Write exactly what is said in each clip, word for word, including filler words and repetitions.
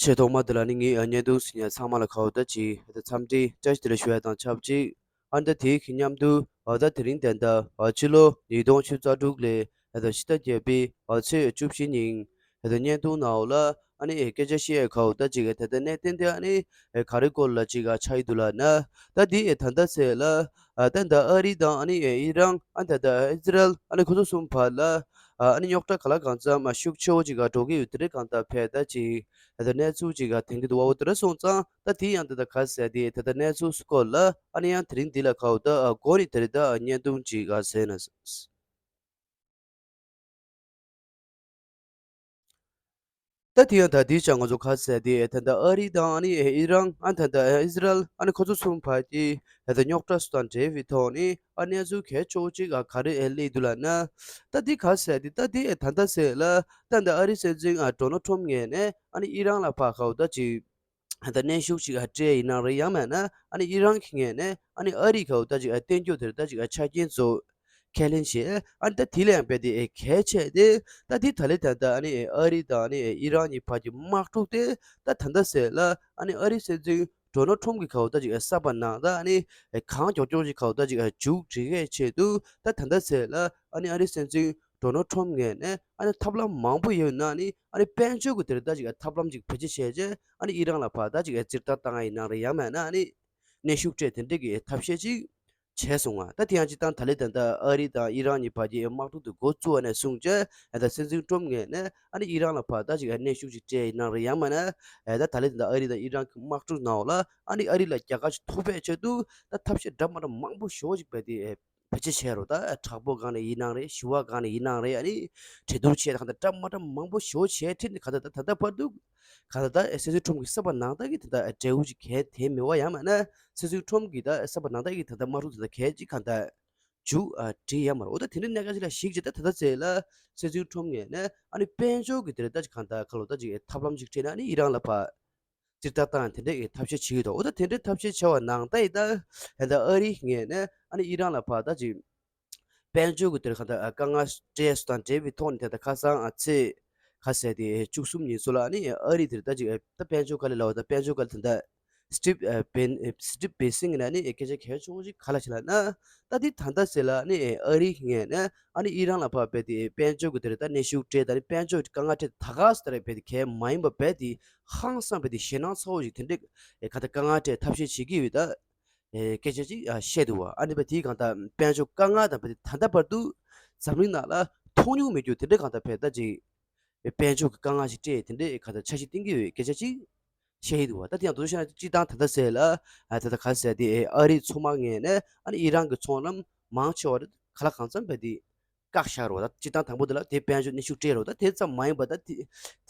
ཆེས་ཐོག་མ་དེ་ལ་ནི་ངས་བརྙན་ཐུང་གཟིགས་མཁན་ཚང་མ་ལ་ཁ་བ་ད་ཅིག་འཚམས་འདྲི་བཀྲ་ཤིས་བདེ་ལེགས་ཞུ་ཡ་དང་ཆབས་ཅིག་ཨ་ནི་ད་དེའི་གི་མཉམ་དུ་ཨ་ད་དེ་རིང་དེ་འདྲ་ཨ་ཕྱི་ལོ་ཉིས་སྟོང་ཉི་ཤུ་རྩ་དྲུག་ལོའི་ཨ་ད་ཕྱི་ཟླ་བརྒྱད་པའི་ཨ་ཚེས་བཅུ་བཞི་ཉིན་ཨ་ད་བརྙན་ཐུང་ནང་ལ་ཨ་ནི་ཨེ་སྐད་ཆ་བཤད་ཡ་ཁ་བ་ད་ཅིག་ཨ་ད་ད་གནད་དོན་དེ་ཨ་ནི་ཨེ་ག་རེ་སྐོར་ལ་ཅིག་ཨ་ཆགས་ཡི་འདུག་ལབ་ན། ད་དེ་ཨེ་ད་ད་ཟེར་ལ་ཨ་ད་ད་ཨ་རི་དང་ཨ་ནི་ཨེ་ཨི་རན་ཨ་ད་ད་ཨི་ཟི་རལ་ཨ་ནི་ཁོ་ཚོ་གསུམ་བར་ལ་ཨ་ནི་རྙོག་དྲ་ག་ལ་གང་འཚམ་ཨ་ཤུགས་ཆེ་བོ་ཅིག་ཨ་འགྲོ་གི་ཡོད། དེ་རིང་གང་ལྟར་ཕེ་ད་ཅིག་ད་ལྟ་གནས་ཚུལ་ཅིག་ག་ཐོན་གྱི་འདུག་བ། འོ་དེ་འདྲ་སོང་ཙང་ད་དེ་ཡང་ད་ལྟ་ག་ཟེར་དེ་ད་ལྟ་གནས་ཚུལ་སྐོར་ལ་ཨ་ནི་ཡང་དེ་རིང་འདི་ལ་ཁ་བ་ད་ཨ་འགོ་ནས་དེ་རིང་ད་ཨ་བརྙན་ཐུང་ཅིག་ག་ཟེར་ན། ད་དེ་ཡང་ད་དེའི་ཆ་ང་ཚོ་ག་ཟེར་དེ་ད་ལྟ་ཨ་རི་དང་ཨ་ནི་ཨི་རན་ཨ་ད་ལྟ་ཨི་ཟི་རལ་ཨ་ནི་ཁོ་ཚོ་གསུམ་བར་གྱི་ད་ལྟ་རྙོག་དྲ་སོགས་དང་འབྲེལ་བའི་ཐོག་ནས་ཨ་གནས་ཚུལ་གལ་ཆེ་བོ་ཅིག་ཨ་ག་རེ་ཨེ་སླེབས་འདུག་ལབ་ན། ད་དེ་ག་ཟེར་དེ་ད་དེ་ད་ལྟ་ཟེར་ལ་ད་ལྟ་ཨ་རི་སྲིད་འཛིན་ཨ་ཌོ་ནལ་ཊམ་ངོས་ནས་ཨ་ནི་ཨི་རན་ལ་ཕར་ཁ་བ་ད་ཅིག་ད་གནོན་ཤུགས་ཤིག་ཨ་སྤྲད་ཡིན་ན་རེད། ཡང་མིན་ན་ཨ་ནི་ཨི་རན་གྱི་ངོས་ནས་ཨ་ནི་ཨ་རི་ཁ་བ་ད་ཅིག་ཨ་བསྟན་རྒྱུ་དེར་ད་ཅིག་ཨ་ཆ་རྐྱེན་བཟོ་ཁས་ལེན་བྱས། ཨ་ནི་ད་དེ་ལ་ཡང་རྦད་དེ་ཨེ་གལ་ཆེ་སྟེ། ད་དེ་ད་ལེ་ད་ལྟ་ཨ་ནི་ཨ་རི་དང་ཨ་ནི་ཨི་རན་གཉིས་བར་གྱི་དམག་འཁྲུག་དེ་ད་ད་ལྟ་ཟེར་ལ་ཨ་ནི་ཨ་རི་སྲིད་འཛིན་ཌོ་ནལ་ཊམ་གྱི་ཁ་བ་ད་ཅིག་ཨེ་གསར་པ་ནང་ད་ཨ་ནི་ཨེ་གང་མགྱོགས་མགྱོགས་ཅིག་ཁ་བ་ད་ཅིག་ཨེ་མཇུག་སྒྲིལ་གས་ཆེད་དུ་ད་ད་ལྟ་ཟེར་ལ་ཨ་ནི་ཨ་རི་སྲིད་འཛིན་ཌོ་ནལ་ཊམ་ངོས་ནས་ཨ་ནི་ཐབས་ལམ་མང་པོ་ཡོད་ན་ཨ་ནི་ཨ་ནི་དཔལ་འབྱོར་གྱི་དེར་ད་ཅིག་ཨེ་ཐབས་ལམ་ཅིག་བེད་སྤྱོད་བྱས་རྗེས་ཨ་ནི་ཨི་རན་ལ་ཕར་ད་ཅིག་ཨེ་ཙིར་ལྟ་བཏང་ཡིན་ན་རེད། ཡང་མིན་ན་ཨ་ནི་གནོན་ཤུགས་སྤྲད་དེ་འདྲས་ཀྱི་ཐབས་ཤེས་ཅིག་བྱས་སོང་ང་། ད་དེ་ཡང་སྤྱིར་བཏང་ད་ལེ་ད་ལྟ་ཨ་རི་དང་ཨི་རན་གཉིས་བར་གྱི་དམག་འཁྲུག་དེ་འགོ་བཙུགས་པ་ནས་བཟུང་བྱས་ད་སྲིད་འཛིན་ཊམ་ངོས་ནས་ཨ་ནི་ཨི་རན་ལ་ཕར་ད་ཅིག་གནོན་ཤུགས་ཅིག་སྤྲད་ཡིན་ན་རེད། ཡང་མིན་ན་ད་ད་ལེ་ད་ལྟ་ཨ་རི་དང་ཨི་རན་གྱི་དམག་འཁྲུག་ནང་ལ་ཨ་ནི་ཨ་རི་ལ་རྒྱལ་ཁ་ཅིག་ཐོབ་པའི་ཆེད་དུ་ད་ཐབས་ཤེས་འདྲ་མ་འདྲ་མང་པོ་ཞེ་པོ་ཅིག་བེད་དེ་བེད་སྤྱོད་བྱས་རོགས། ད་དྲག་པོ་སྒང་ནས་ཡིན་ནའང་རེད། ཞི་བ་སྒང་ནས་ཡིན་ནའང་རེད། ཨ་ནི་གྲོས་བསྡུར་བྱས་ད་གང་ལྟར་འདྲ་མ་འདྲ་མང་པོ་ཞེ་པོ་བྱས་ཁྲིད་ནས་གང་ལྟར་ད་ད་ལྟ་བར་དུ་གང་ལྟར་ད་སྲིད་འཛིན་ཊམ་གྱི་གསར་པ་ནང་ལྟར་གྱི་ད་ལྟ་འབྲས་བུ་ཅིག་གལ་དེ་མི་བ། ཡང་མིན་ན་སྲིད་འཛིན་ཊམ་གྱི་ད་གསར་པ་ནང་ལྟར་གྱི་ད་ལྟ་དམག་འཁྲུག་ད་ལྟ་གལ་ཅིག་གང་ལྟར་མཇུག་ཨ་སྒྲིལ་ཡ་མ་རེད། འོ་ད་དེ་འདྲའི་གནད་འགག་ཅིག་ལ་གཞིགས་བྱས་ད་ད་ལྟ་ཚེ་ལ་སྲིད་འཛིན་ཊམ་ངོས་ནས་ཨ་ནི་དཔལ་འབྱོར་གྱི་དེ་རེད་ད་ཅིག་གང་ལྟར་ཁ་ལོ་ད་ཅིག་ཐབས་ལམ་ཅིག་སྤྲད་ནས་ཨ་ནི་ཨི་རན་ལ་ཕར་ཙིར་ལྟ་བཏང་དེ་འདྲས་ཀྱི་ཐབས་ཤེས་བྱེད་ཀྱི་འདུག་འོ་ད་དེ་འདྲའི་ཐབས་ཤེས་བྱས་པ་ནང་ལྟར་ཡིན་ད་ཡིན་ད་ཨ་རི་ངོས་ནས་ཨ་ནི་ཨི་རན་ལ་ཕར་ད་ཅིག་དཔལ་འབྱོར་གྱི་དེར་གང་ལྟར་དཀའ་ངལ་སྤྲད་སོང་དང་འབྲེལ་བའི་ཐོག་ནས་དེ་ལྟར་ཁ་སང་ཨ་ཚེས་ཁ་ཟེར་དེ་བཅུ་གསུམ་ཉིན་སོ་ལ་ཨ་ནི་ཨ་རི་དེར་ད་ཅིག་ད་དཔལ་འབྱོར་དཀའ་ལས་ལ་བ་ད་དཔལ་འབྱོར་དཀའ་ལས་དེ་འདྲ་སི་ཊིབ་ཨ་བེན་ཨ་སི་ཊིབ་བེ་སིང་ནས་ནི་སྐད་ཆ་གལ་ཆེན་པོ་ཞིག་ག་ལ་བྱས་ལབ་ན། ད་འདི་ད་ལྟ་ཟེར་ལ་ནི་ཨ་རིའི་ངོས་ནས་ཨ་ནི་ཨི་རན་ལ་ཕར་རྦད་དེ་དཔལ་འབྱོར་གྱི་དེ་རེད་ད་གནོན་ཤུགས་སྤྲད་ད་ནི་དཔལ་འབྱོར་དཀའ་ངལ་འཕྲད་ད་ག་ཟེར་རེད་རྦད་དེ་གལ་མ་ཡིན་པ་རྦད་དེ་ཧང་སང་རྦད་དེ་ཞེད་སྣང་ཚ་བོ་ཞིག་དེ་འདྲས་ཨེ་ག་ད་དཀའ་ངལ་འཕྲད་ཐབས་ཤེས་བྱེད་ཀྱི་ཡོད་ད་ཨེ་སྐད་ཆ་ཅིག་ཨ་བཤད་འདུག་བ། ཨ་ནི་རྦད་དེ་གང་ད་དཔལ་འབྱོར་དཀའ་ངལ་དང་རྦད་དེ་ད་ལྟ་བར་དུ་འཛམ་གླིང་ནང་ལ་མཐོང་མྱོང་མེད་རྒྱུ་དེ་འདྲས་གང་ད་རྦད་ད་ཅིག་དཔལ་འབྱོར་གྱི་དཀའ་ངལ་ཞིག་སྤྲད་དེ་འདྲས་གང་ལྟར་འཆར་གཞི་བཏིང་གི་ཡོད་སྐད་ཆ་ཅིག་བཤད་ཡི་འདུག་བ། ད་དེ་ཡང་དུ་བཤད་ན་སྤྱིར་བཏང་ད་ལྟ་ཟེར་ལ་ཨ་ད་ལྟ་ག་ཟེར་དེ་ཨ་རིའི་མཚོ་དམག་ངོས་ནས་ཨ་ནི་ཨི་རན་གྱི་ཚོང་ལམ་མང་ཆེ་བ་རེད་ག་ལ་གང་འཚམ་རྦད་དེ་བཀག་བཞག་རོགས། ད་སྤྱིར་བཏང་དང་པོ་དེ་ལ་དེ་དཔལ་འབྱོར་གནོན་ཤུགས་སྤྲད་རོགས། ད་དེ་ཙམ་མ་ཡིན་པ་ད་དེ་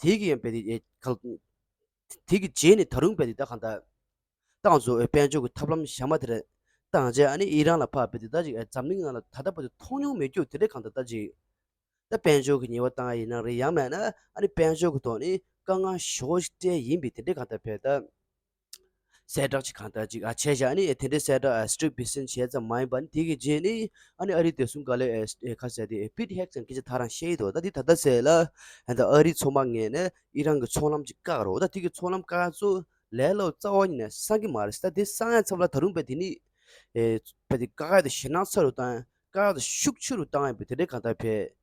དེ་གི་ཡང་རྦད་དེ་ཨེ་ག་དེ་གི་རྗེས་ནས་ད་རུང་རྦད་དེ་ད་གང་ལྟར་ཏང་ཚོ་དཔལ་འབྱོར་གྱི་ཐབས་ལམ་གཞན་པ་དེ་རེད་བཏང་རྗེས་ཨ་ནི་ཨི་རན་ལ་ཕར་རྦད་དེ་ད་ཅིག་འཛམ་གླིང་ནང་ལ་ད་ལྟ་བར་དུ་མཐོང་མྱོང་མེད་རྒྱུ་དེ་འདྲས་གང་ལྟར་ད་ཅིག་ད་དཔལ་འབྱོར་གྱི་ཉེས་པ་བཏང་ཡ་ཡིན་ན་རེད། ཡང་མིན་ན་ཨ་ནི་དཔལ་འབྱོར་གྱི་ཐོག་ནས་དཀའ་ངལ་ཞེ་པོ་ཞིག་སྤྲད་ཡིན་པའི་དེ་འདྲས་གང་ལྟར་བས་ད་གསལ་བསྒྲགས་ཅིག་གང་ལྟར་ཅིག་ཨ་བྱས་བཞག་ཨ་ནི་དེ་འདྲས་གསལ་བསྒྲགས་ཨ་སི་ཊིབ་བེ་སིང་བྱས་ཙམ་མ་ཡིན་པ་ནི་དེ་གི་རྗེས་ནས་ཨ་ནི་ཨ་རི་བདེ་སྲུང་བཀའ་བློན་ཨེ་ཁ་ཟེར་དེ་པིཊ་ཧེག་སན་སྐད་ཆ་ད་རང་བཤད་ཡི་འདུག་ད་དེ་ད་ལྟ་ཟེར་ལ་ཨ་ནི་ཨ་རིའི་མཚོ་དམག་ངོས་ནས་ཨི་རན་གྱི་ཚོང་ལམ་ཅིག་བཀག་རོགས། ད་དེ་གི་ཚོང་ལམ་བཀག་ཚོ་ལས་སླ་པོ་རྩ་བ་ཉིད་ནས་སང་གི་མ་རེད། ད་དེ་སང་ཡ་ཚབ་ལ་ད་རུང་རྦད་དེ་ནི་ཨེ་རྦད་དེ་བཀག་ཡ་དེ་ཞེད་སྣང་ཚ་རུ་བཏང་བཀག་ཡ་དེ་ཤུགས་ཆེ་རུ་བཏང་ཡ་བས་དེ་འདྲའི་གང་ལྟར་བས་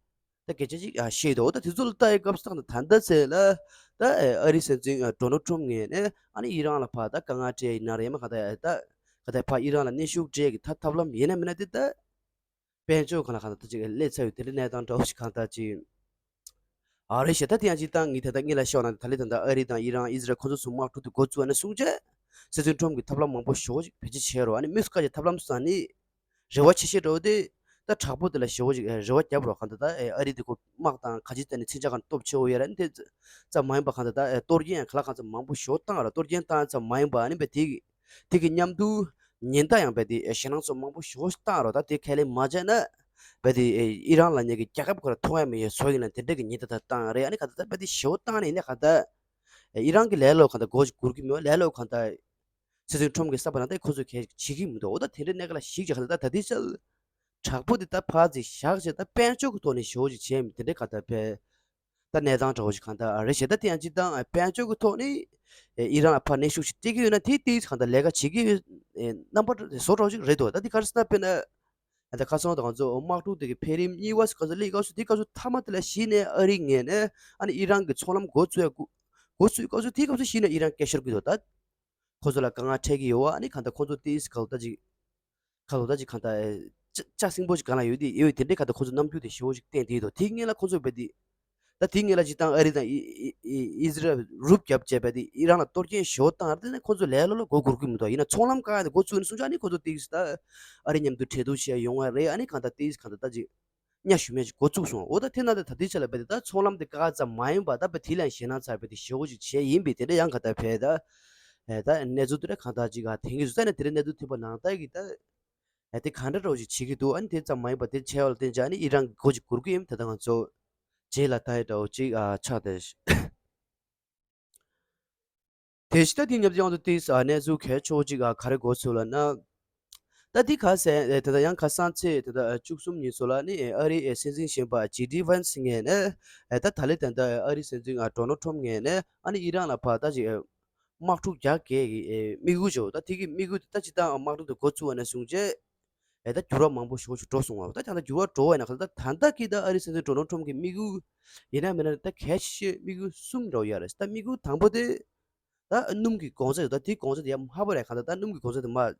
ད་སྐད་ཆ་ཅིག་ཨ་བཤད་འདུག་ད་དེ་ཚོ་ལ་ལྟ་ཡི་སྐབས་སུ་ད་ད་ལྟ་ཚེ་ལ་ད་ཨ་རི་སྲིད་འཛིན་ཨ་ཌོ་ནལ་ཊམ་ངོས་ནས་ཨ་ནི་ཨི་རན་ལ་ཕར་ད་དཀའ་ངལ་སྤྲད་ཡིན་ན་རེད་མ་ག་ད་ད་ག་ད་ཕར་ཨི་རན་ལ་གནོན་ཤུགས་སྤྲད་ཀྱི་ད་ཐབས་ལམ་ཡིན་ན་མིན་ན་དེ་ད་དཔལ་འབྱོར་གང་ལ་གང་ད་ད་ཅིག་སླེབས་ཚར་ཡོད་དེ་འདྲའི་གནས་སྟངས་འདྲ་བོ་ཞིག་གང་ད་ཅིག་ཨ་རེད་ཤག་ད་དེ་ཡང་ཅིག་ད་ངས་ད་ལྟ་སྔོན་ལ་བཤད་པ་ནང་ད་ལེ་ད་ད་ཨ་རི་དང་ཨི་རན་ཨི་ཟི་རལ་ཁོ་ཚོ་ཚོ་དམག་འཁྲུག་དེ་འགོ་བཙུགས་ནས་བཟུང་བྱས་སྲིད་འཛིན་ཊམ་གྱིས་ཐབས་ལམ་མང་པོ་ཞེ་པོ་ཞིག་བེད་སྤྱོད་བྱས་རོགས། ཨ་ནི་མི་སུ་ག་ཅིག་ཐབས་ལམ་སང་ནི་རེ་བ་ཆེ་ཤོས་འདྲ་བོ་དེ་ད་དྲག་པོ་དེ་ལ་ཞེ་པོ་ཞིག་རེ་བ་བརྒྱབ་རོགས། གང་ལྟར་ད་ཨ་རི་དེ་ཁོ་དམག་དང་ག་ཅི་ད་ནི་མཚོན་ཆ་གང་སྟོབས་ཆེ་བོ་ཡོད་ར། ཨ་ནི་དེ་ཙམ་མ་ཡིན་པ་གང་ལྟར་ད་གཏོར་སྐྱོན་ཡང་ག་ལ་གང་ཙམ་མང་པོ་ཞེ་པོ་བཏང་ར། གཏོར་སྐྱོན་བཏང་ཙམ་མ་ཡིན་པ་ཨ་ནི་བས་དེ་དེ་གི་མཉམ་དུ་ཉེན་བརྡ་ཡང་བས་དེ་ཞེད་སྣང་ཚོ་མང་པོ་ཞེ་པོ་བཏང་རོགས། ད་དེ་ཁས་ལེན་མ་བྱས་ན་བས་དེ་ཨི་རན་ལབ་མཁན་གྱི་རྒྱལ་ཁབ་ཁོ་ར་མཐོང་ཡ་མེད་ཡ་བཟོ་ཡིན་ལ་དེ་འདྲ་གི་ཉེན་བརྡ་ད་བཏང་རེད། ཨ་ནི་གང་ལྟར་ད་བས་དེ་ཞེ་པོ་བཏང་ནས་ཡིན་ན་གང་ལྟར་ཨི་རན་གྱི་ལས་སླ་པོ་གང་ལྟར་སྒོ་ཞིག་སྒུར་གི་མེད་པ། ལས་སླ་པོ་གང་ལྟར་སྲིད་འཛིན་ཊམ་གྱི་གསར་པ་ནང་ལྟར་ཁོ་ཚོས་གལ་བྱེད་ཀྱི་མི་འདུག་འོ་ད་དེ་འདྲའི་གནད་འགག་ལ་གཞིགས་བྱས་ག་ད་ད་དེ་ཚོ་དྲག་པོ་དེ་ད་ཕར་ཚིག་བཞག་བྱས་ད་དཔལ་འབྱོར་གྱི་ཐོག་ནས་ཞེ་པོ་ཅིག་བྱས་མི་དེ་འདྲའི་ག་ད་བས་ད་གནས་སྟངས་འདྲ་བོ་ཞིག་གང་ལྟར་རེད་ཤག་ད་དེ་ཡང་སྤྱིར་བཏང་དཔལ་འབྱོར་གྱི་ཐོག་ནས་ ཨི་རན་ལ་ཕར་གནོན་ཤུགས་ཤིག་སྤྲད་ཀྱི་ཡོད་ན་དེ་ཏོག་ཙམ་གང་ལྟར་ལས་ཀ་བྱེད་ཀྱི་ཡོད། རྣམ་པ་བཟོ་འདྲ་ཅིག་རེད་འདུག་ད་དེ་ག་རེ་ཟེར་ན་དཔེར་ན། ད་ཁ་སང་དང་ང་ཚོ་དམག་འཁྲུག་དེ་གི་འཕེལ་རིམ་གཉིས་པ་སྐབས་སུ་སླེབས་སྐབས་སུ་དེ་སྐབས་སུ་མཐའ་མ་དེ་ལ་གཞི་ནས་ཨ་རིའི་ངོས་ནས་ཨ་ནི་ཨི་རན་གྱི་ཚོང་ལམ་འགོ་བཙུགས་ཡ་འགོ་འགོ་བཙུགས་སྐབས་སུ་དེ་སྐབས་སུ་གཞི་ནས་ཨི་རན་སྐད་ཤོར་གྱི་འདུག་ད་ཁོ་ཚོ་ལ་དཀའ་ངལ་འཕྲད་ཀྱི་ཡོད་པ། ཨ་ནི་གང་ལྟར་ཁོ་ཚོ་དེ་ག་ལ་ད་ཅིག་ག་ལ་ད་ཅིག་གང་ལྟར་ལྕགས་ལྕགས་སྲིན་པོ་ཅིག་སྒང་ལ་ཡོད་དེ་ཡོད་དེ་འདྲའི་གང་ལྟར་ཁོ་ཚོ་རྣམ་འགྱུར་དེ་ཞེ་པོ་ཅིག་བསྟན་དེ་འདུག་དེའི་སྔོན་ལ་ཁོ་ཚོ་བས་དེ། ད་དེའི་སྔོན་ལ་སྤྱིར་བཏང་ཨ་རི་དང་ཨི་ཨི་ཨི་ཨི་ཟི་རལ་རུབ་བརྒྱབ་བྱས་པ་དེ་ཨི་རན་ལ་གཏོར་སྐྱོན་ཞེ་པོ་བཏང་ཡ་དེ་ནི་ཁོ་ཚོ་ལས་སླ་པོ་ལ་མགོ་སྒུར་གི་མི་འདུག་ཡིན་ན་ཚོང་ལམ་བཀག་ཡ་དེ་འགོ་བཙུགས་ནས་བཟུང་ཙང་ནི་ཁོ་ཚོ་ཏོག་ཙམ་ད་ཨ་རི་མཉམ་དུ་གྲོས་བསྡུར་བྱེད་ཡ་ཡོང་བ་རེད། ཨ་ནི་གང་ལྟར་ཏོག་ཙམ་གང་ལྟར་ད་ཅིག་སྙ་ཞུམ་ཡ་ཅིག་འགོ་བཙུགས་སོང་། འོ་ད་དེ་ན་ད་ད་ལྟའི་ཆ་ལ་བས་ཏེ་ད་ཚོང་ལམ་དེ་བཀག་ཙམ་མ་ཡིན་པ་ད་བས་དེ་ལ་ཞེད་སྣང་ཚ་བས་ཏེ་ཞེ་པོ་ཅིག་བྱས་ཡིན་པས་དེ་འདྲ་ཡང་གང་ལྟར་བས་ད་ད་གནས་ཚུལ་དེ་འདྲ་གང་ལྟར་ཅིག་ག་དེང་གི་བཟོ་ཙང་ནས་དེ་འདྲ་གནས་ཚུལ་ཐོན་པ་ནང་ལྟར་གི་ད། ཨ་དེ་ག་འདྲ་འདྲ་བོ་ཞིག་བྱེད་ཀྱི་འདུག་ཨ་ནི་དེ་ཙམ་མ་ཡིན་པ་དེ་བྱས་པ་ལ་བརྟེན་བྱས་ཨ་ནི་ཨི་རན་གྱི་སྒོ་ཅིག་སྒུར་གྱི་ཡིན། ད་ལྟ་ང་ཚོ་རྗེས་ལ་ད་ཡི་འདྲ་བོ་ཅིག་ཨ་ཆགས་བསྡད། དེ་བཞིན་ད་དེ་ཉམས་ཅིག་ང་ཚོ་དེ་ཨ་གནས་ཚུལ་གལ་ཆེ་བོ་ཅིག་ཨ་ག་རེ་གོ་ཚུལ་ལབ་ན། ད་དེ་ག་ཟེར་ཨེ་དེ་ད་ཡང་ཁ་སང་ཚེས་དེ་ད་བཅུ་གསུམ་ཉིན་སོགས་ལ་ནི་ཨ་རིའི་སྲིད་འཛིན་གཞོན་པ་ཇེ་ཌི་ཝན་སི་ངོས་ནས་ཨེ་ད་ད་ལེ་ད་ད་ཨ་རིའི་སྲིད་འཛིན་ཨ་ཌོ་ནལ་ཊམ་ངོས་ནས་ཨ་ནི་ཨི་རན་ལ་ཕར་ད་ཅིག་དམག་འཁྲུག་རྒྱག་གེ་གི་དམིགས་ཡུལ་བྱས། ད་དེ་གི་དམིགས་ཡུལ་དེ་ད་སྤྱིར་བཏང་དམག་འཁྲུག་དེ་འགོ་བཙུགས་པ་ནས་བཟུང་བྱས་ཨེ་ད་འགྱུར་བ་མང་པོ་ཞེ་པོ་ཞིག་འགྲོ་སོང་བ། ད་ད་ལྟ་འགྱུར་བ་འགྲོ་བ་ཡིན་ན་ག་ད་ད་ལྟ་གི་ད་ཨ་རིའི་སྲིད་འཛིན་ཌོ་ནལ་ཊམ་གི་དམིགས་ཡུལ་ཡིན་ན་མིན་ན་ད་གལ་ཆེ་ཤོས་དམིགས་ཡུལ་གསུམ་འདྲ་བོ་ཡོད་རེད། ད་དམིགས་ཡུལ་དང་པོ་དེ་ད་སྣུམ་གི་གོང་ཚད་ད་དེ་གོང་ཚད་དེ་ཡར་མར་པ་རེད། ག་ད་ད་སྣུམ་གི་གོང་ཚད་དེ་མར་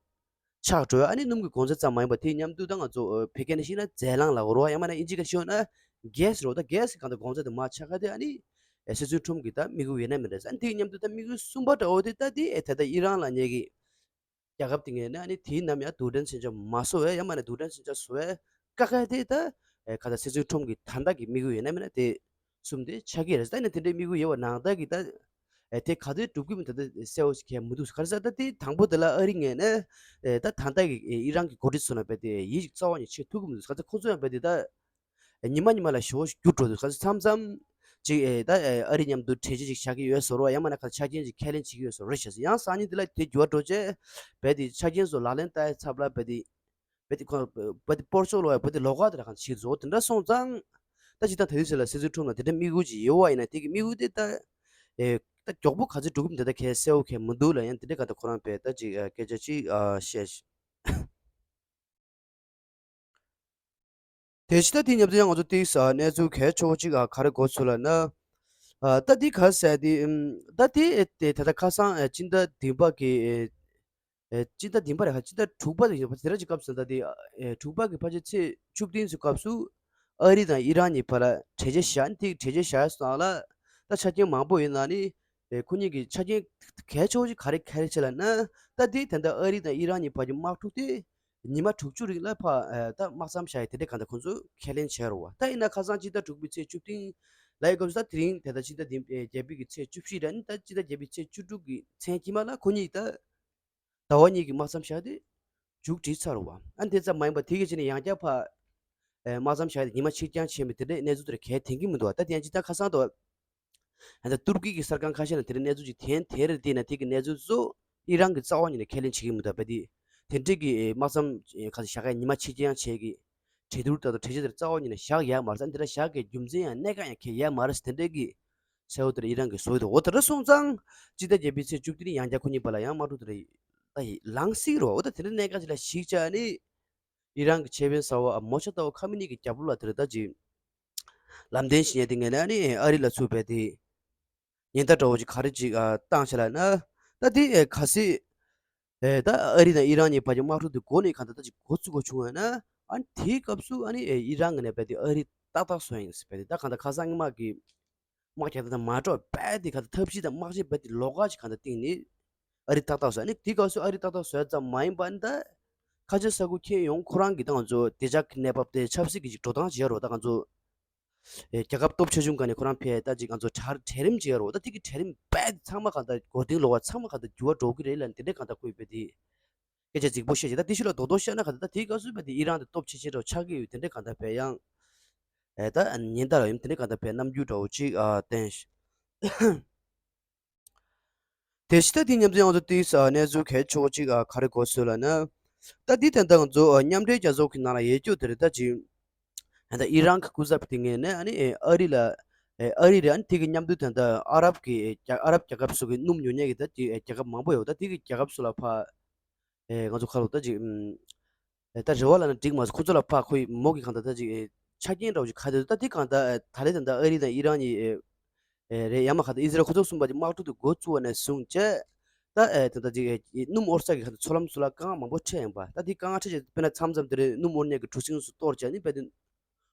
ཆག་འགྲོ་ཡ། ཨ་ནི་སྣུམ་གྱི་གོང་ཚད་ཙམ་མ་ཡིན་པ་དེའི་མཉམ་དུ་ད་ང་ཚོ་ཨ་ཕ་གི་ནས་བཤད་ན་རྫས་རླངས་ལབ་དགོས་རེད་བ། ཡང་མིན་ན་ཨིན་ཇི་སྐད་ཤོད་ན་གྷེ་སི་རེད་བ། ད་གྷེ་སི་གང་ལྟར་གོང་ཚད་དེ་མར་ཆག་ག་དེ་ཨ་ནི་ཨེ་སྲིད་འཛིན་ཊམ་གྱི་ད་དམིགས་ཡུལ་ཡོད་ན་མེད་ན་རེད། ཨ་ནི་དེའི་མཉམ་དུ་ད་དམིགས་ཡུལ་གསུམ་པ་འདྲ་བོ་དེ་ད་དེ་ཨེ་ད་ལྟ་ཨི་རན་ལབ་མཁན་གྱི་རྒྱལ་ཁབ་དེ་ངོས་ནས་ཨ་ནི་དེའི་ནམ་ཡང་རྡུལ་ཕྲན་མཚོན་ཆ་མ་བཟོ་བའི་ཡང་མིན་ན་རྡུལ་ཕྲན་མཚོན་ཆ་བཟོ་བའི་བཀག་ག་དེ་ད་ཨེ་གང་ལྟར་སྲིད་འཛིན་ཊམ་གྱི་ད་ལྟ་གི་དམིགས་ཡུལ་ཡོད་ན་མེད་ན་དེ་གསུམ་དེ་ཆགས་ཀྱི་རེད། ད་ནི་དེ་འདྲའི་དམིགས་ཡུལ་ཡོད་པ་ནང་ལྟར་གྱི་ད་ཨེ་དེ་ག་དུས་འགྲུབ་ཀྱི་མིན་ད་ལྟ་གསལ་པོ་ཞིག་གང་ཡང་མི་འདུག་ག་རེ་ཟེར་ད་དེ་དང་པོ་དེ་ལ་ཨ་རི་ངོས་ནས་ཨེ་ད་ད་ལྟ་གི་ཨེ་ཨི་རན་གྱི་འགོ་ཁྲིད་ཚོ་ལ་རྦད་དེ་ཡིད་ཆེས་རྩ་བ་ནས་བྱེད་ཐུབ་ཀྱི་མི་འདུག་ག་ཚོད་ཁོ་ཚོ་ཡང་རྦད་དེ་ད་ཨེ་ཉི་མ་ཉི་མ་ལ་ཞེ་པོ་ཞིག་འགྱུར་འགྲོ་འདུག་ག་ཚོད་མཚམས་མཚམས་ཅིག་ཨེ་ད་ཨེ་ཨ་རི་མཉམ་དུ་གྲོས་ཆོད་ཅིག་བཞག་གི་ཡོད་བཟོ་འདྲ་བ། ཡང་མིན་ན་ག་ཆ་རྐྱེན་ཅིག་ཁས་ལེན་བྱེད་ཀྱི་ཡོད་བཟོ་འདྲ་རེད་ཤག་ཡང་སང་ཉིན་དེ་ལ་དེ་འགྱུར་བ་འགྲོ་བྱས་རྦད་དེ་ཆ་རྐྱེན་ཚོ་ལག་ལེན་བསྟར་ཚར་ལ་རྦད་དེ། བོད་དེ་ཁོ་བོད་དེ་སྤོར་ཆོག་ལོ་ཡ་བོད་དེ་ལོགས་ཀ་དེ་ལ་གང་བྱེད་རྫོགས་དེ་འདྲ་སོང་ཙང་། ད་ཅི་ད་ད་དུས་ཚོད་ལ་སྲིད་ཚོགས་ཁྲོམ་ལ་དེ་འདྲ་དམིགས་ཡུལ་ཅིག་ཡོད་བ་ཡིན་ན་དེ་གི་དམིགས་ཡུལ་དེ་ད་ཨེ་ད་མགྱོགས་པོ་ག་ཚོད་འགྲུབ་ཀྱི་མིན་ད་ལྟ་གལ་གསལ་པོ་གང་མི་འདུག་ལ། ཡང་དེ་འདྲ་ག་ད་ཁོ་རང་བས་ད་ཅིག་ཨ་སྐད་ཆ་ཅིག་ཨ་བཤད་ཤག་དེ་ཕྱི་ད་དེ་ཉམས་ཚོད་ཡང་ང་ཚོ་ཏིག་ས་གནས་ཚུལ་གལ་ཆེ་བོ་ཅིག་ཨ་ག་རེ་གོ་ཚུལ་ལ་ན། ཨ་ད་དེ་ག་ཟེར་དེ་ཨམ་ད་དེ་ཨེ་དེ་ད་ལྟ་ཁ་སང་ཨེ་སྤྱི་ཟླ་བདུན་པ་གི་ཨེ་ཨེ་སྤྱི་ཟླ་བདུན་པ་རེད་ཁ། སྤྱི་ཟླ་དྲུག་པ་དེ་ཡིན་པ་དེ་འདྲ་ཅིག་སྐབས་སུ་ད་དེ་ཨེ་དྲུག་པ་གི་ཕལ་ཆེར་ཚེས་བཅུ་བདུན་ཚོ་སྐབས་སུ་ཨ་རི་དང་ཨི་རན་གཉིས་བར་ལ་གྲོས་ཆོད་བཞག་ནས་དེ་གྲོས་ཆོད་བཞག་སོང་ལ་ད་ཆ་རྐྱེན་མང་པོ་ཡོད་ནང་ནས་ཨེ་ཁོ་གཉིས་ཀྱི་ཆ་རྐྱེན་གལ་ཆེ་བོ་ཅིག་ག་རེ་གལ་ཆེ་ལབ་ན། ད་དེ་ད་ལྟ་ཨ་རི་དང་ཨི་རན་གཉིས་བར་གྱི་དམག་འཁྲུག་དེ་ཉི་མ་དྲུག་ཅུ་རིང་ལ་ཕར་ཨེ་ད་དམག་མཚམས་བཞག་ཡ་དེ་འདྲ་གང་ལྟར་ཁོང་ཚོས་ཁས་ལེན་བྱས་རེད་བ། ད་ཡིན་ན་ཁ་སང་སྤྱི་ཟླ་དྲུག་པའི་ཚེས་བཅུ་བདུན་ལ་ཡི་སྐབས་སུ་ད་དེ་རིང་དེ་ད་སྤྱི་ཟླ་འདི་ཨེ་བརྒྱད་པའི་གི་ཚེས་བཅུ་བཞི་ར་ནི་ད་སྤྱི་ཟླ་བརྒྱད་པའི་ཚེས་བཅུ་དྲུག་གི་མཚན་དཀྱིལ་མ་ལ་ཁོ་གཉིས་ད་ཟླ་བ་གཉིས་ཀྱི་དམག་མཚམས་བཞག་སྟེ་མཇུག་སྒྲིལ་ཚར་བ། ཨ་ནི་དེ་ཙམ་མ་ཡིན་པར་དེ་གི་རྗེས་ནས་ཡང་བསྐྱར་ཕར་ཨེ་དམག་མཚམས་བཞག་སྟེ་ཉི་མ་ཕྱིར་འགྱངས་བྱས་མེད་དེ་འདྲའི་གནས་ཚུལ་དེ་འདྲ་གང་ཡང་ཐོན་གྱི་མི་འདུག་ད་དེ་ཡང་སྤྱིར་བཏང་ཁ་སང་དུ་ཨ་ད་ཏུར་ཀི་གི་གསར་ཁང་ཁ་ཤས་ནང་དེ་འདྲའི་གནས་ཚུལ་ཅིག་ཐོན་དེ་རེད། དེ་ན་དེ་གི་གནས་ཚུལ་ཚོ་ཨི་རན་གྱིས་རྩ་བ་ཉིད་ནས་ཁས་ལེན་བྱེད་ཀྱི་མི་འདུག་པ། དེ་དེ་འདྲའི་གི་ཨེ་དམག་མཚམས་ཨེ་ག་ཚོད་བཞག་ཡ་ཉི་མ་ཕྱིར་འགྱངས་བྱས་ཀྱི་གྲོས་བསྡུར་ལྟར་དུ་གྲོས་ཆོད་དེ་རྩ་བ་ཉིད་ནས་བཞག་ཡ་མ་རེད། ཨ་འདི་འདྲ་བཞག་གི་རྒྱུ་མཚན་ཡང་གནད་འགག་ཡང་གང་ཡང་ཡོད་མ་རེད་ཟེར་དེ་འདྲའི་གི་གསལ་པོ་དེ་འདྲ་ཨི་རན་གྱིས་བཟོས་འདུག་འོ་དེ་འདྲ་སོང་ཙང་སྤྱི་ཟླ་བརྒྱད་པའི་ཚེས་བཅུ་བདུན་ཡང་བསྐྱར་ཁོ་གཉིས་བར་ལ་ཡང་དམག་འཁྲུག་དེ་འདྲ་ད་ལངས་སྲིད་རོ། འོ་ད་དེ་འདྲ་གནད་འགག་ཅིག་ལ་གཞིགས་བྱས་ནས་ཨི་རན་གྱི་ཆེས་དཔོན་གསར་པ་མོ་ཇི་ཏབ་ཁ་མི་ནི་གི་རྒྱབ་ལོགས་ལ་དེ་འདྲ་ད་ཅིག་ལམ་སྟོན་བྱེད་མཁན་དེ་ངོས་ནས་ཨ་ནི་ཨ་རི་ལ་ཚུར་ཕེབས་ཏེ་ཉེན་བརྡ་འདྲ་བོ་ཅིག་ག་རེ་ཅིག་ཨ་བཏང་བྱས་ལབ་ན། ད་དེ་ཨེ་གལ་སྲིད་ཨེ་ད་ཨ་རི་དང་ཨི་རན་གཉིས་བར་གྱི་དམག་འཁྲུག་དེ་འགོ་ནས་གང་ལྟར་ད་ཅིག་འགོ་བཙུགས་དགོས་བྱུང་བ་ན། ཨ་ནི་དེའི་སྐབས་སུ་ཨ་ནི་ཨེ་ཨི་རན་གྱི་ནས་རྦད་དེ་ཨ་རི་ཏག་ཏག་བཟོ་ཡ་ཡིན་ཟེར། རྦད་དེ་ད་གང་ལྟར་ཁ་སང་སྔོན་མ་གི་དམག་རྒྱག་སྟངས་དང་མ་འདྲ་བ་རྦད་དེ་གང་ལྟར་ཐབས་ཤེས་དང་དམག་ཆས་རྦད་དེ་ལོགས་ཀ་ཅིག་གང་ལྟར་བཏིང་ནས་ཨ་རི་ཏག་ཏག་བཟོ། ཨ་ནི་དེའི་སྐབས་སུ་ཨ་རི་ཏག་ཏག་བཟོ་ཡ་ཙམ་མ་ཡིན་པ་ནི་ད་ཁ་ཆེ་ས་ཁུལ་ཁྱེར་ཡོང་ཁོ་རང་གི་ད་ང་ཚོ་བདེ་འཇགས་ཀྱི་གནས་བབ་དེ་ཆབ་སྲིད་ཀྱི་ཅིག་འགྲོ་སྟངས་བྱེད་ཡ་རོ། ད་ང་ཚོ་ཨེ་རྒྱལ་ཁབ་སྟོབས་ཆེ་ཆུང་སྒང་ནས་ཁོ་རང་ཕེབས་ད་ཅིག་ང་ཚོ་གྲ་གྲལ་རིམ་ཅིག་ཡོད་རེད། ད་དེ་གི་གྲལ་རིམ་རྦད་དེ་ཚང་མ་གང་ལྟར་མགོ་རྟིང་སློག་པ་ཚང་མ་གང་ལྟར་འགྱུར་བ་འགྲོ་གི་རེད་ལབ་དེ་འདྲའི་གང་ལྟར་ཁོས་རྦད་དེ་སྐད་ཆ་རྫིག་པོ་བཤད་ཅིག་ད་དེ་ཤུལ་ལ་རྡོག་རྡོག་བཤད་ན་གང་ལྟར་ད་དེའི་སྐབས་སུ་རྦད་དེ་ཨི་རན་དེ་སྟོབས་ཆེ་ཆེ་འདྲ་ཆགས་ཀྱི་ཡོད་དེ་འདྲའི་གང་ལྟར་བས་ཡང་ཨེ་ད་ཉེན་བརྡ་ར་ཡིན་དེ་འདྲའི་གང་ལྟར་བས་རྣམ་འགྱུར་འདྲ་བོ་ཅིག་ཨ་བསྟན། དེ་ཕྱི་ད་དེ་མཉམ་དུ་ཡང་དུ་ཏིག་ས་གནས་ཚུལ་གལ་ཆེ་བོ་གཅིག་ཨ་ག་རེ་གོ་སོང་ལབ་ན། ད་འདི་ད་ལྟ་ང་ཚོ་ཨ་མཉམ་འབྲེལ་རྒྱལ་ཚོགས་ཀྱི་ནང་ལ་ཡོད་རྒྱུ་དེ་རེད། ད་ཅི་ད་ཨི་རན་གྱི་སྐུ་ཚབ་དེ་ངོས་ནས་ཨ་ནི་ཨ་རི་ལ་ ཨ་རི་རེད། ཨ་ནི་དེ་གི་མཉམ་དུ་ད་ལྟ་ཨ་རབ་ཀྱི་རྒྱ་ཨ་རབ་རྒྱལ་ཁབ་སོགས་ཀྱི་སྣུམ་ཉོ་མཁན་གྱི་ད་ཅིག་རྒྱལ་ཁབ་མང་པོ་ཡོད། ད་དེ་གི་རྒྱལ་ཁབ་སོགས་ལ་ཕར་ཨེ་ང་ཚོ་ཁ་ལོ་ད་ཅིག་ཨམ་ཨེ་ད་རེ་བ་ལབ་ན་འགྲིག་མ་སོང་། ཁོ་ཚོ་ལ་ཕར་ཁོའི་མོ་གི་གང་ལྟར་ད་ཅིག་ཨེ་ཆ་རྐྱེན་འདྲ་བོ་ཅིག་ག་དེ་ད་དེ་གང་ལྟར་ཨེ་ད་ལན་ད་ལྟ་ཨ་རི་དང་ཨི་རན་གཉིས་ཨེ་ཨེ་རེད། ཡང་མ་གང་ལྟར་ཨི་ཟི་རལ་ཁོ་ཚོ་གསུམ་པ་ཅིག་དམག་འཁྲུག་དེ་འགོ་བཙུགས་པ་ནས་བཟུང་བྱས་ད་ཨེ་ད་ད་ཅིག་ཨེ་སྣུམ་དབོར་ས་གི་གང་ལྟར་མཚོ་ལམ་ཚོ་ལ་དཀའ་ངལ་མང་པོ་འཕྲད་ཡིན་པ། ད་དེ་དཀའ་ངལ་འཕྲད་བྱས་དཔེར་ན་མཚམས་མཚམས་དེ་རིང་སྣུམ་དབོར་མཁན་གྱི་གྲུ་གཟིངས་སུ་གཏོར་བྱས་ནི་དཔེ་དེ་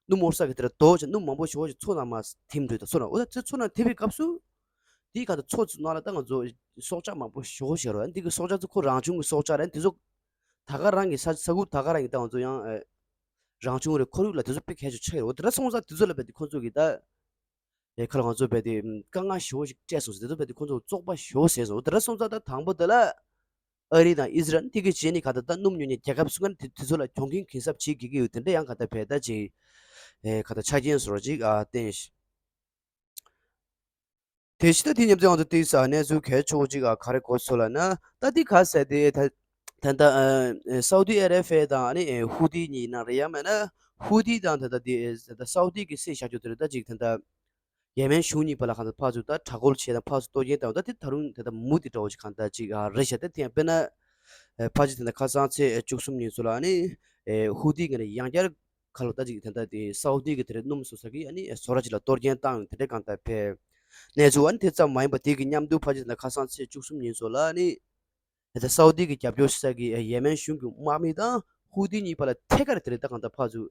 སྣུམ་དབོར་ས་གི་དེར་རྡོ་བྱས་སྣུམ་མང་པོ་ཞེ་པོ་ཅིག་མཚོ་ནང་མར་ཐིམ་འགྲོ་ཡི། ད་མཚོ་ནང་འོ་ད་མཚོ་ནང་ཐིམ་པའི་སྐབས་སུ་དེའི་ཁ་ད་མཚོ་ཚོ་ནང་ལ་ད་ང་ཚོ་སྲོག་ཆགས་མང་པོ་ཞེ་པོ་ཞིག་ཡོད་རེད། འདི་གི་སྲོག་ཆགས་ཚོ་ཁོ་རང་བྱུང་གི་སྲོག་ཆགས་རེད། དེ་ཚོ་ད་ག་རང་གི་ས་ས་ཁུལ་ད་ག་རང་གི་ད་ང་ཚོ་ཡང་ཨེ་རང་བྱུང་རེད། ཁོར་ཡུག་ལ་དེ་ཚོ་དཔེ་གལ་ཆེ་ཆགས་ཡོད་རེད། འོ་དེ་འདྲ་སོང་ཙང་དེ་ཚོ་ལ་དཔེ་དེ་ཁོ་ཚོ་གི་ད་ཨེ་ཁ་ལ་ང་ཚོ་དཔེ་དེ་དཀའ་ངལ་ཞེ་པོ་ཞིག་སྤྲད་སོང་ཟེར། དེ་ཚོ་དཔེ་དེ་ཁོ་ཚོ་བཙོག་པ་ཞེ་པོ་ཟེར་སོང་། འོ་དེ་འདྲ་སོང་ཙང་ད་དང་པོ་དེ་ལ་ཨ་རི་དང་ཨི་ཟི་རལ་དེ་གི་རྗེས་ནི་ག་ད་ད་སྣུམ་ཉོ་མཁན་རྒྱལ་ཁབ་སུ་ག་ནི་དེ་དེ་ཚོ་ལ་གྱོང་གུན་གུན་གསབ་བྱེད་དགོས་ཀྱི་ཡོད། དེ་འདྲ་ཡང་ག་ད་བས་ད་ཅིག་ཨེ་ག་ད་ཆ་རྐྱེན་བཟོ་འདྲ་ཅིག་ཨ་བསྟན་ཤག་དེ་ཕྱི་ད་དེ་མཉམ་དུ་ང་ཚོ་དེ་ས་གནས་ཚུལ་གལ་ཆེ་བོ་ཅིག་ཨ་ག་རེ་གོ་ཚོད་ལ་ན། ད་དེ་ག་ཟེར་དེ་ད་ད་ད་ཨ་སའུ་ཏི་ཨ་ར་ཧྥི་ཡ་དང་ཨ་ནི་ཨེ་ཧུ་ཏི་གཉིས་ན་རེད། ཡང་མིན་ན་ཧུ་ཏི་དང་ད་ད་དེ་ད་སའུ་ཏི་གི་སྲིད་བཞག་རྒྱུ་དེ་རེད། ད་ཅིག་ད་ད་ཡེ་མེན་གཞུང་གཉིས་བར་ལ་གང་ལྟར་ཕར་ཚུར་ད་དྲག་རྒོལ་བྱས་དང་ཕར་ཚུར་གཏོར་སྐྱོན་བཏང་། ད་དེ་ད་རུང་དེ་ད་མུ་མཐུད་འདྲ་བོ་ཞིག་གང་ལྟར་ཅིག་ཨ་རེད་ཤག་དེ་དེ་ཡང་དཔེར་ན་ཨེ་ཕལ་ཆེར་དེ་འདྲ་ཁ་སང་ཚེས་བཅུ་གསུམ་ཉིན་ཚོ་ལ་ནི་ཨེ་ཧུ་ཏི་ངོས་ནས་ཡང་བསྐྱར་ཁ་ལོ་ད་ཅིག་དེ་འདྲ་དེ་སའུ་ཏི་གི་དེ་རེད་སྣུམ་བཟོ་ས་གི་ཨ་ནི་ཨེ་བཟོ་གྲྭ་ཅིག་ལ་གཏོར་སྐྱོན་བཏང་ཡོད། དེ་འདྲ་གང་ལྟར་བས་གནས་ཚུལ་ཨ་ནི་དེ་ཙམ་མ་ཡིན་པ་དེ་གི་མཉམ་དུ་ཕལ་ཆེར་དེ་འདྲ་ཁ་སང་ཚེས་བཅུ་གསུམ་ཉིན་ཚོ་ལ་ནི། དེ་སའུ་ཏི་གི་རྒྱབ་སྐྱོར་བྱེད་ས་གི་ཡེ་མེན་གཞུང་གི་དམག་མི་དང་ཧུ་ཏི་གཉིས་བར་ལ་ཐད་ཀར་དེ་རེད། ད་གང་ལྟར་ཕར་ཚུར་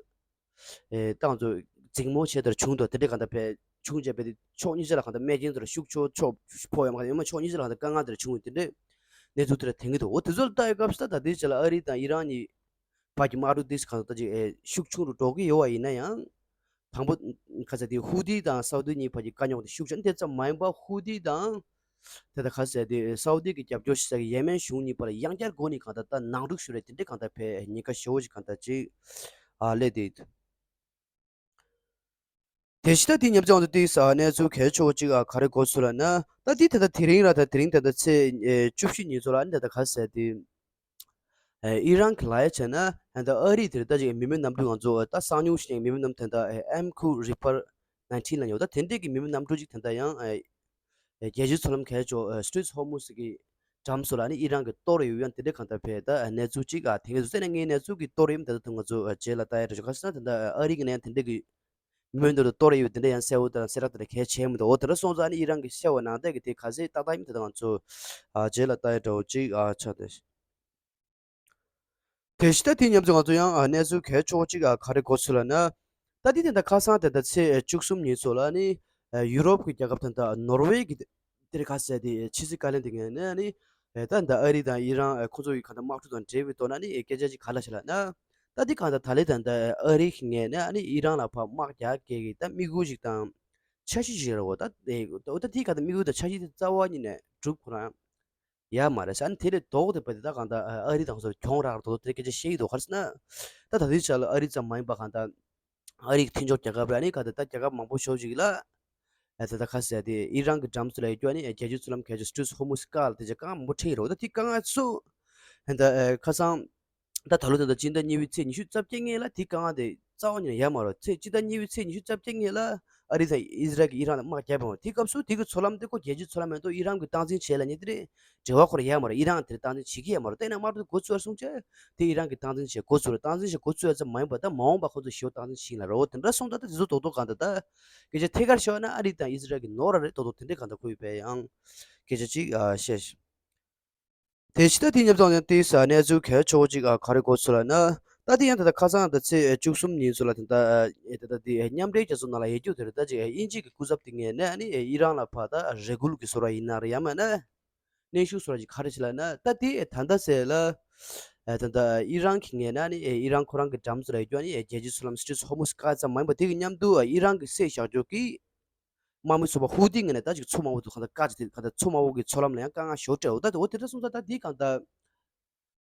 ཨེ་ཏང་ཚོ་འཛིང་མོ་བྱས་དེར་བྱུང་འདུག་དེ་འདྲས་གང་ལྟར་བས་བྱུང་རྗེས་བས་དེ་ཕྱོགས་གཉིས་ཆ་ལ་གང་ལྟར་རྨས་སྐྱོན་དེར་ཤུགས་ཆོག་ཆོག་ཕོག་ཡོད་མ་གང་ཡོད་མ་ཕྱོགས་གཉིས་ཆ་ལ་གང་ལྟར་དཀའ་ངལ་དེར་བྱུང་བའི་དེ་འདྲས་གནས་ཚུལ་དེ་འདྲ་ཐོན་གྱི་འདུག་འོ་དེ་ཚོ་ལ་ལྟ་ཡོད་སྐབས་སུ་ད་ད་ལྟའི་ཆ་ལ་ཨ་རི་དང་ཨི་རན་གཉིས་བར་གྱི་དམག་འཁྲུག་དེ་གང་ལྟར་ཅིག་ཨེ་ཤུགས་ཆུང་རུ་འགྲོ་གི་ཡོད་པ་ཡིན་ན་ཡང་། དང་པོ་ཁ་ཚ་དེ་ཧུ་ཏི་དང་སའུ་ཏི་གཉིས་བར་གྱི་དཀའ་རྙོག་དེ་ཤུགས་ཆེ་དེ་ཙམ་མ་ཡིན་པར་ཧུ་ཏི་དང་དེ་ལྟར་ཁ་ཚ་དེ་སའུ་ཏི་གི་རྒྱབ་སྐྱོར་བྱེད་ས་གི་ཡེ་མེན་གཞུང་གཉིས་བར་ཡང་བསྐྱར་སྒོ་ནས་གང་ལྟར་ད་ནང་འཁྲུག་ཤོར་རེད། དེ་འདྲས་གང་ལྟར་བས་ཉེན་ཁ་ཞེ་པོ་ཞིག་གང་ལྟར་ཅིག་ཨ་སླེབས་བསྡད་འདུག་དེ་ཕྱི་ད་དེ་མཉམ་ཚེ་འོང་དུ་དེའི་ས་གནས་ཚུལ་གལ་ཆེ་བོ་ཅིག་ཨ་ག་རེ་གོ་ཚུལ་ལ་ན། ད་དེ་ད་ལྟ་དེ་རིང་ར་ད་དེ་རིང་ད་ལྟ་ཚེས་ཨེ་བཅུ་བཞི་ཉིན་ཚོ་ལ་ནི་ད་ལྟ་ག་ཟེར་དེ། ཨེ་ཨི་རན་གྱི་ལ་ཡ་བྱས་ན་ད་ལྟ་ཨ་རི་དེར་ད་ཅིག་མི་མེད་གནམ་གྲུ་ང་ཚོ་ད་གསང་མྱུལ་ཞིག་མི་མེད་གནམ་དེ་ད་ཨེ་ཨེམ་ཁུ་རི་པར་ནའིན་ཊིན་ལ་ཡོད། ད་དེ་འདྲས་ཀྱི་མི་མེད་གནམ་གྲུ་ཅིག་ད་ལྟ་ཡང་ཨེ་རྒྱལ་སྤྱིའི་མཚོ་ལམ་གལ་ཆེ་ཨེ་སི་ཊྲེཊ་ཧོར་མུ་ཛི་གི་འགྲམ་སོགས་ལ་ནི་ཨི་རན་གྱིས་གཏོར་ཡོད། ཡང་དེ་འདྲས་གང་ལྟར་བས་ད་གནས་ཚུལ་གཅིག་ཨ་དེ་ངས་ཚོ་བཙལ་ནས་ངའི་གནས་ཚུལ་གྱིས་གཏོར་ཡོད། ད་ལྟ་ང་ཚོ་རྗེས་ལ་ལྟ་ཡ་འགྲོ་ཆོག་ཁ་སང་ད་ལྟ་ཨ་རི་གི་ནས་ཡང་དེ་འདྲས་ཀྱི་མི་འདུག་གཏོར་ཡོད་དེ་འདྲས་ཡང་གསལ་བོ་དང་གསལ་རག་དེ་འདྲ་གལ་ཆེ་མི་འདུག་འོ་དེ་འདྲ་སོང་ཙང་ནི་ཨི་རན་གྱི་གསལ་བ་ནང་བསྟན་གྱི་དེ་ག་ཚད་ཏག་ཏག་ཡིན་མི་འདུག་ང་ཚོ་ཨ་རྗེས་ལ་ལྟ་ཡ་འགྲོ་གཅིག་ཨ་ཆ་དེ། དེ་ཕྱི་ད་དེ་མཉམ་དུ་ང་ཚོ་ཡང་ཨ་གནས་ཚུལ་གལ་ཆེ་བོ་གཅིག་ཨ་ག་རེ་གོ་ཚུལ་ལ་ན། ད་དེ་དེ་འདྲ་ཁ་སང་དེ་ད་ཚེས་བཅུ་གསུམ་ཉིན་ཚོ་ལ་ནི་ཡུ་རོབ་ཀྱི་རྒྱལ་ཁབ་དེ་འདྲ་ནོར་ཝེ་གི་དེ་རེད་ཁ་ཟེར་དེ་ཕྱི་སྲིད་བཀའ་བློན་དེ་ངས་ནས་ནི་ད་འདི་ཨ་རི་དང་ཨི་རན་ཁོ་ཚོ་ཡི་ག་འདྲ་དམག་འཁྲུག་དང་འབྲེལ་བའི་ཐོག་ན་ནི་སྐད་ཆ་ཅིག་ག་ལ་བཤད་ལ་ན། ད་དེ་གང་ལྟར་ད་ལེ་ད་འདི་ཨ་རི་གི་ངས་ནི་ཨ་ནི་ཨི་རན་ལ་ཕར་དམག་རྒྱག་གི་ད་དམིགས་ཡུལ་ཅིག་དང་འཆར་གཞི་ཅིག་རེད་འོ། ད་ད་དེ་ག་ད་དམིགས་ཡུལ་དང་འཆར་གཞི་དེ་རྩ་བ་ཉིད་ནས་འགྲུབ་ཁོ་རང་ཡ་མ་རེད་ས་ནི་དེ་ལས་ལྡོག་དེ་བ་དེ་ད་གང་ལྟར་ཨ་རི་དང་སོ་གྱོང་རག་རྡོག་དེ་སྐད་ཆ་བཤད་ཡི་འདུག་ག་རེ་ཟེར་ན། ད་ད་དེ་ཆ་ལ་ཨ་རི་ཙམ་མ་ཡིན་པ་གང་ལྟར། ཨ་རིའི་མཐུན་ཕྱོགས་རྒྱལ་ཁབ་ར་ནི་ག་དེ་ད་རྒྱལ་ཁབ་མང་པོ་ཤོག་ཅིག་ལ། ཨ་ད་ད་ཁ་ཟེར་དེ་ཨི་རན་གྱི་འགྲམ་སུ་ལ་ཡོད་རྒྱུ་ནི་རྒྱལ་སྤྱིའི་མཚོ་ལམ་གལ་ཆེ་སི་ཊྲེཊ་ཧོར་མུ་ཛི་ཀ་ལ་དེ་ཅག་དཀའ་ངལ་མང་པོ་འཕྲད་ཡོད་རེད། ད་དེ་དཀའ་ངལ་ཚོ་ད་ཁ་སང་ད་ད་ལོ་ད་ད་སྤྱི་ཟླ་གཉིས་པའི་ཚེས་ཉི་ཤུ་རྩ་བརྒྱད་སྔོན་ལ་དེ་དཀའ་ངལ་དེ་རྩ་བ་ཉིད་ནས་ཡོད་མ་རེད། ཚེས་སྤྱི་ཟླ་གཉིས་པའི་ཚེས་ཉི་ཤུ་རྩ་བརྒྱད་སྔོན་ལ་ཨ་རི་དང་ཨི་ཟི་རལ་གྱིས་ཨི་རན་ལ་དམག་བརྒྱབ་པ་རེད། དེ་སྐབས་སུ་དེ་གི་མཚོ་ལམ་དེ་ཁོ་རྒྱལ་སྤྱིའི་མཚོ་ལམ་མ་གཏོགས་ཨི་རན་གྱིས་སྟངས་འཛིན་བྱས་ལ་ཉེ་དེ་རེད། འབྲེལ་བ་ཁོ་རང་ཡོད་མ་རེད། ཨི་རན་དེར་སྟངས་འཛིན་བྱེད་ཀྱི་ཡོད་མ་རེད། དེ་ནས་དམག་འཁྲུག་འགོ་ཚུགས་པར་སོང་ཆེད་དེ་ཨི་རན་གྱིས་སྟངས་འཛིན་བྱེད་འགོ་ཚུགས་རེད། སྟངས་འཛིན་བྱེད་འགོ་ཚུགས་ཡ་ཙམ་མ་ཡིན་པར་ད་མ་འོངས་པ་ཁོ་ཚོས་ཞེ་པོ་སྟངས་འཛིན་བྱེད་ཀྱི་ཡིན་ལ་རེད། འོ་དེ་འདྲ་སོང་ཙང་ད་དེ་ཚོ་རྡོག་རྡོག་གང་ལྟར་ད་སྐད་ཆ་ཐད་ཀར་བཤད་ན་ཨ་རི་དང་ཨི་ཟི་རལ་གྱི་ནོར་ར་རེད། རྡོག་རྡོག་དེ་འདྲས་གང་ལྟར་ཁོ་ཡི་བས་ཡང་སྐད་ཆ་ཅིག་ཨ་བཤད། དེ་ཕྱི་ད་དེ་མཉམ་དུ་ཡང་དེའི་ས་གནས་ཚུལ་གལ་ཆེ་བོ་ཅིག་ཨ་ག་རེ་གོ་ཚུལ་ལ་ན། ད་དེ་ཡང་ད་ལྟ་ཁ་སང་ད་ཚེས་བཅུ་གསུམ་ཉིན་ཚོ་ལ་དེ་ད་ཨ་ད་ད་དེ་མཉམ་འབྲེལ་རྒྱལ་ཚོགས་ནང་ལ་ཡོད་རྒྱུ་དེ་རེད། ད་ཅིག་དབྱིན་ཇི་གི་སྐུ་ཚབ་དེ་ངས་ནས་ཨ་ནི་ཨི་རན་ལ་ཕར་ད་རེ་སྐུལ་གྱི་བཟོ་འདྲ་ཡིན་ན་རེད། ཡང་མིན་ན། གནོན་ཤུགས་བཟོ་འདྲ་ཅིག་ག་རེ་བྱེད་ལབ་ན། ད་དེ་ད་ལྟ་ཟེར་ལ། ཨ་ད་ལྟ་ཨི་རན་གྱི་ངོས་ནས་ནི་ཨི་རན་ཁོ་རང་གི་འགྲམ་ཚོ་ལ་ཡོད་རྒྱུ་ནི་རྒྱལ་སྤྱིའི་མཚོ་ལམ་སི་ཊྲེཊ་ཧོར་མུ་ཛི་བཀག་ཙམ་མ་ཡིན་པ་དེ་གི་མཉམ་དུ་ཨི་རན་གྱི་སྲིད་བཞག་རྒྱུ་གི་དམག་མི་ཚོགས་པ་ཧུ་ཏི་ངོས་ནས་ད་ཅིག་མཚོ་དམར་པོ་དུ་གང་ལྟར་བཀག་ཅིག་དེ་གང་ལྟར་མཚོ་དམར་པོ་གི་མཚོ་ལམ་ལ་ཡང་དཀའ་ངལ་ཞེ་པོ་སྤྲད་འོ། ད་དེ་འོ་དེ་འདྲ་སོང་ཙང་ད་དེ་གང་ལྟར་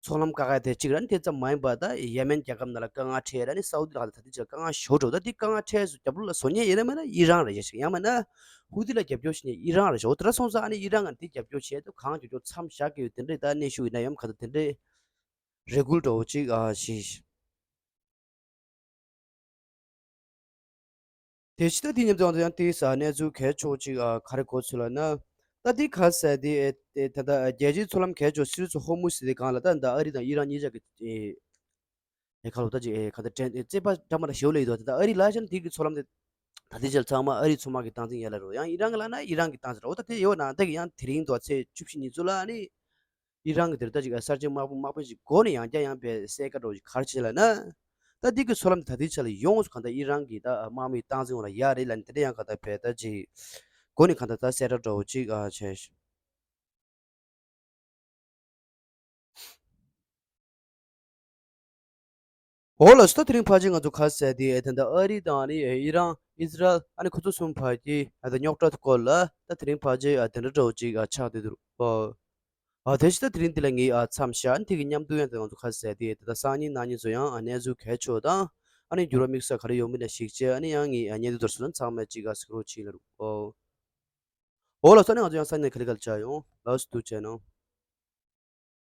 མཚོ་ལམ་བཀག་ཡ་དེ་གཅིག་ར་ནི་དེ་ཙམ་མ་ཡིན་པ་ད་ཡེ་མེན་རྒྱལ་ཁབ་ནང་ལ་དཀའ་ངལ་འཕྲད་ཡ་ར་ནི་སའུ་ཏི་ལ་གང་ལྟར་ད་དེ་ཅིག་ལ་དཀའ་ངལ་ཞེ་པོ་སྤྲད་འོ། ད་དེ་དཀའ་ངལ་འཕྲད་སུ་རྒྱབ་ལོགས་ལ་བཟོ་མཁན་ཡིན་ན་མིན་ན་ཨི་རན་རེད་ཤག་ཡང་མིན་ན། ཧུ་ཏི་ལ་རྒྱབ་སྐྱོར་བྱེད་མཁན་ཨི་རན་རེད་ཤག་འོ་དེ་འདྲ་སོང་ཙང་ཨ་ནི་ཨི་རན་ང་འདི་རྒྱབ་སྐྱོར་བྱས་ཏེ་གང་རྒྱབ་སྐྱོར་མཚམས་བཞག་གི་ཡོད་དེ་འདྲའི་ད་གནས་ཤུགས་ཡིན་ན་ཡང་ག་ད་དེ་འདྲའི་རེ་སྐུལ་འདྲ་བོ་ཅིག་ཨ་ཞིག་དེ་ཕྱི་ད་དེ་མཉམ་དུ་ཡང་དེ་ཡང་དེ་ས་གནས་ཚུལ་གལ་ཆེ་ཅིག་ཨ་ག་རེ་གོ་ཚུལ་ལ་ན། ད་དེ་ག་ཟེར་དེ་ཨེ་དེ་ད་ལྟ་རྒྱལ་སྤྱིའི་མཚོ་ལམ་གལ་ཆེ་སི་རུ་ཚོ་ཧོར་མུ་ཟེར་དེ་གང་ལ་ད་ད་ཨ་རི་དང་ཨི་རན་གཉིས་ཆ་གི་ཨེ་ཨེ་ཁ་ལོ་ད་ཅིག་ཨེ་ག་ད་དྲན་ཨེ་རྩེ་པ་འདྲ་མ་འདྲ་ཞེ་པོ་ལ་ཡོད་དོ། ད་ད་ཨ་རི་ལ་ཤ་ན་དེ་གི་མཚོ་ལམ་དེ་ད་དེ་ཆ་ཚང་མ་ཨ་རི་མཚོ་དམག་གི་སྟངས་འཛིན་ཡ་ལ་རོ། ཡང་ཨི་རན་གི་ལ་ན་ཨི་རན་གི་སྟངས་འཛིན་རོ། ད་དེ་ཡོད་ན་ད་གི་ཡང་དེ་རིང་དོ་ཚེ་བཅུ་བཞི་ཉིན་ཚོ་ལ་ནི། ཨི་རན་གྱི་དེར་ད་ཅིག་གསར་བརྗེ་དམག་དཔུང་དམག་དཔོན་ཞིག་སྒོ་ནས་ཡང་བསྐྱར་ཡང་བས་གསལ་ཁ་འགྲོ་ཞིག་གར་བྱེད་ལ་ན། ད་འདི་གི་མཚོ་ལམ་ད་ལྟའི་ཆ་ལ་ཡོངས་སུ་གང་ལྟར་ཨི་རན་གྱི་ད་དམག་མིའི་སྟངས་འཛིན་འོག་ལ་ཡག་རེད་ལ་ནི་དེ་འདྲ་ཡང་གང་ལྟར་བས་ད་ཅིག་སྒོ་ནས་གང་ལྟར་ད་གསལ་ཁ་འགྲོ་ཅིག་ཨ་བྱས། འོ་ལགས་སོ། ད་དེ་རིང་ཕལ་ཆེར་ང་ཚོ་ཁ་གསལ་དེ་ཨེ་ད་ལྟ་ཨ་རི་དང་ནི་ཨེ་ཨི་རན་ཨི་ཟི་རལ་ཨ་ནི་ཁོ་ཚོ་གསུམ་བར་གྱི་ཨ་ད་རྙོག་དྲ་སྐོར་ལ་ད་དེ་རིང་ཕལ་ཆེར་ཨ་དེ་འདྲ་འདྲ་བོ་ཅིག་ཨ་ཆགས་བསྡད་འདུག་ཨོ། ཨ་དེ་ཕྱི་ད་དེ་རིང་འདི་ལ་ངས་ཨ་མཚམས་བཞག་ཨ་ནི་དེ་གི་མཉམ་དུ་ཡང་ད་ང་ཚོ་ཁ་གསལ་དེ་ད་ལྟ་སང་ཉིན་གནངས་ཉིན་ཚོ་ཡང་ཨ་གནས་ཚུལ་གལ་ཆེ་བ་དང་ཨ་ནི་འགྱུར་བ་དམིགས་བསལ་ག་རེ་ཡོང་མིན་ལ་གཞིགས་བྱས་ཨ་ནི་ཡང་ངས་ཨ་བརྙན་ཐུང་དེ་ཚོ་ཚང་མས་ཅིག་ཨ་གཟིགས་རོགས་བྱེད་ལ་རུ་ཨོ། འོ་ལགས་སོ། ཨ་ནི་ང་ཚོ་ཡང་སང་ཉིན་ག་ལེ་ག་ལེ་བཅར་ཡོང་། ལགས་སོ། ཐུགས་རྗེ་གནང་།